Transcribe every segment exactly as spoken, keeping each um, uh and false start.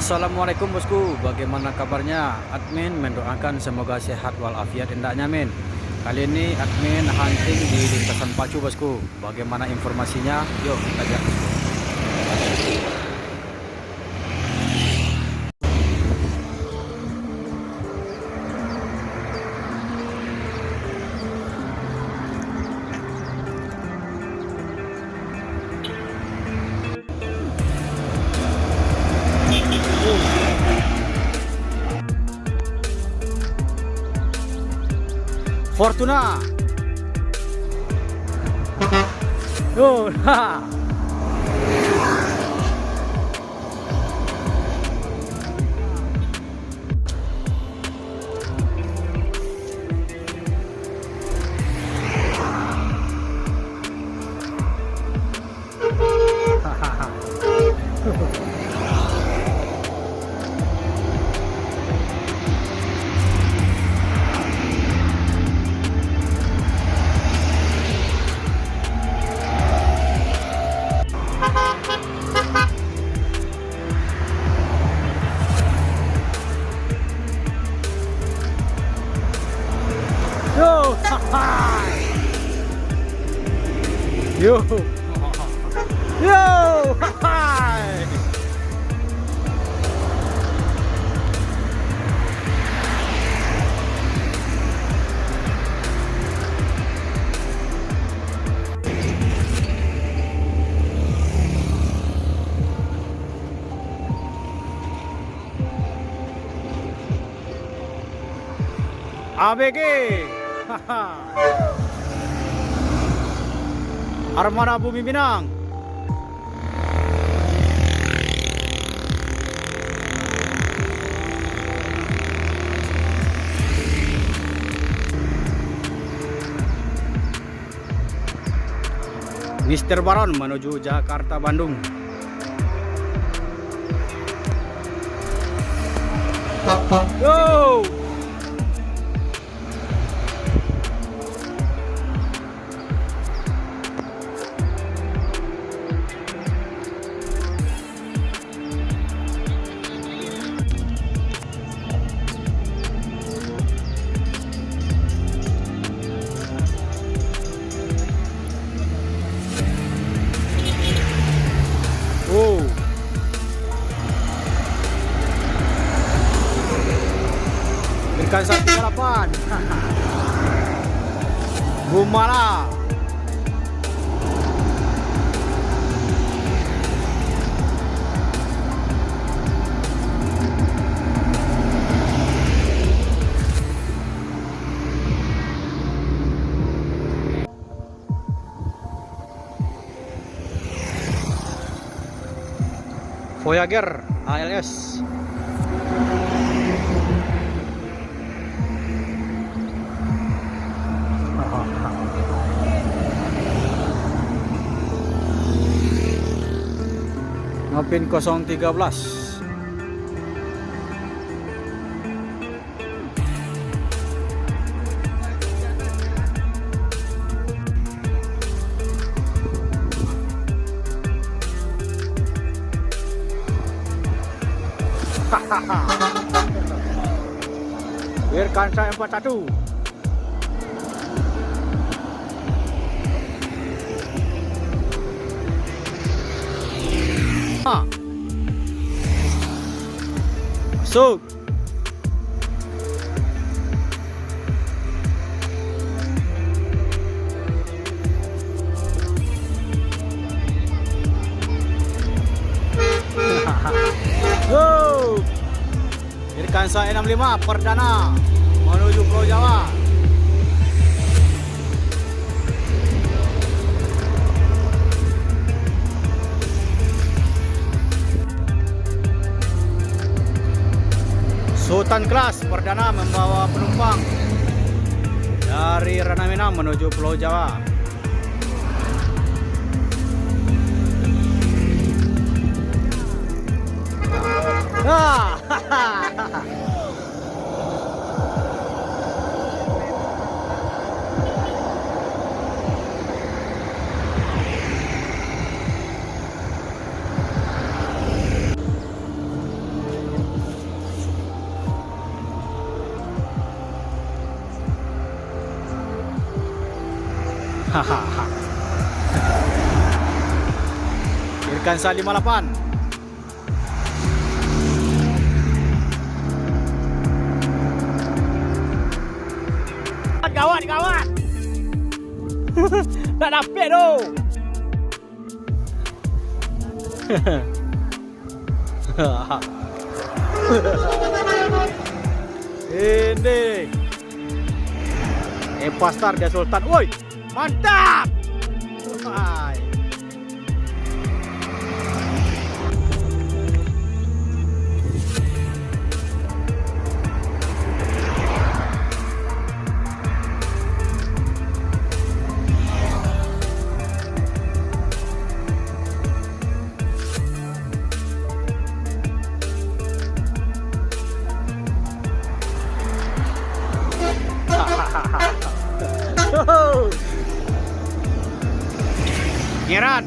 Assalamualaikum, Bosku, bagaimana kabarnya? Admin mendoakan semoga sehat walafiat hendaknya, Min. Kali ini admin hunting di lintasan pacu, Bosku. Bagaimana informasinya? Yuk, kita lihat, Bosku. Fortuner. Oh, ha. Yo, yo, yo. A B G. Armada Bumi Minang. Mister Baron manuju Jakarta Bandung. Yo! Oh. Irkansa tiga lapan. Gumala. Voyager A L S. Nopin kosong tiga belas. Irkansa empat satu. Ha. Masuk. Go! Irkansa enam lima perdana manuju Pulau Jawa. Sultan Class perdana membawa penumpang dari Ranah Minang menuju Pulau Jawa. Ah! Irkansa lima lapan. Gawat, gawat. Tak dapek tu. Ini. Epastar dia Sultan. Woi, mantap. Woi. Ngeran.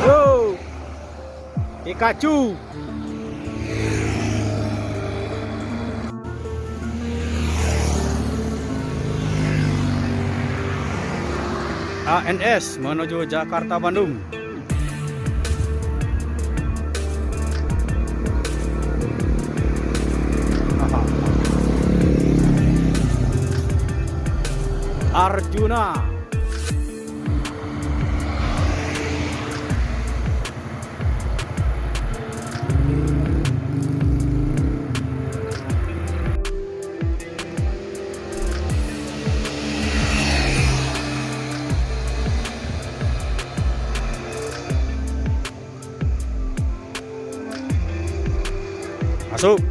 Yo. Pikachu. A N S menuju Jakarta Bandung. Arjuna. Masuk.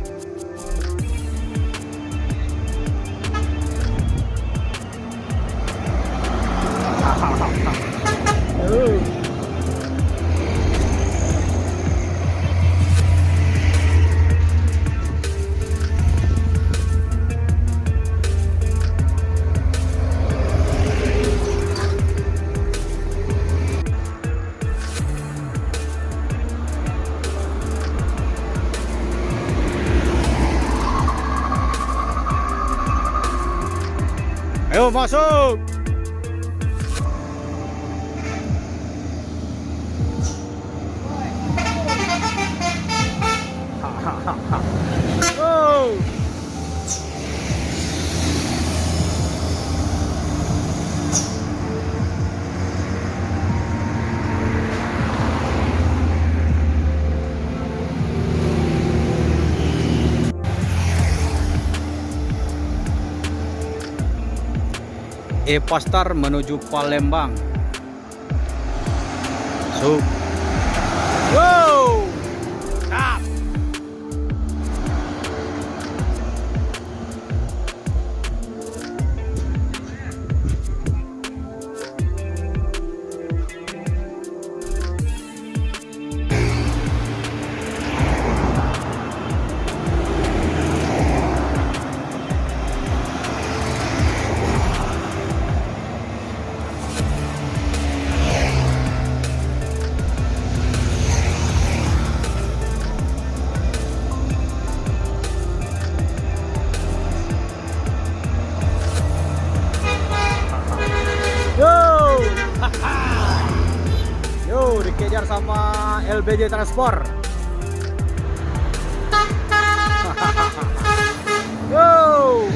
Ayo masuk. Oh. Epastar menuju Palembang. Masuk. Wow. Tap. Yo. Yo, dikejar sama L B J Transport. Yo.